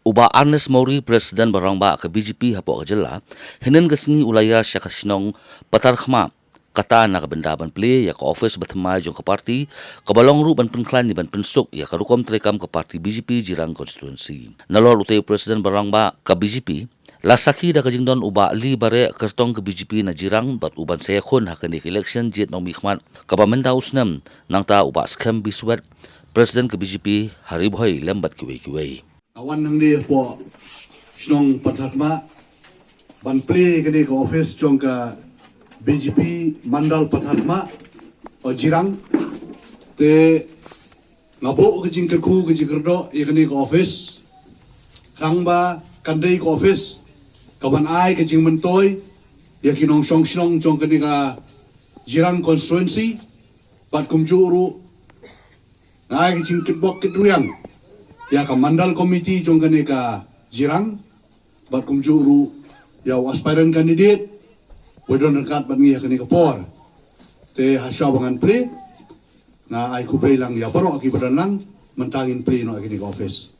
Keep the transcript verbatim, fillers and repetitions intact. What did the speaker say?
U Bah Ernest Mori, President ba rangbah ka B J P hapoh ka jylla, hynnin ka sngi u la ïa sha ka shnong Patharkhmah, kata na ka bynta ban plie ïa ka office ba thymmai jong ka party, kaba long ruh ban pynkhlaiñ ne ban pynsuk ïa ka rukom treikam ka party B J P Jirang constituency. Nalor utei u President ba rangbah ka B J P la sakhi da ka jingdon u Bah Li Bareh, kyrtong ka B J P na Jirang, bad u ban sa ïakhun ha kane ka election jied nongmihkhmat kaba mynta u snem, nangta u Bah Skhem Biswet, President ka B J P ha Ri Bhoi, lem bad kiwei kiwei. Nga wan hangne hapoh shnong Patharkhmah ban plie kane ka office jong ka B J P Mandal Patharkhmah, o Jirang. Te nga buh ka jingkyrkhu ka jingkyrdoh ïa kane ka office, khnang ba kan dei ka office kaban ai ka jingmyntoi ïa ki nongshong shnong jong kane ka Jirang constituency, bad kumjuh ruh nga ai ka jingkitbok kitrwiang ïa ka Mandal Committee jong kane ka Jirang, bad kumjuh ruh ïa u aspirant candidate ba don ryngkat bad ngi ha kane ka por. Te hashwa ba ngan plie, nga ai khublei lang ïa baroh kiba don lang, mynta ngin plie noh ïa kane ka office.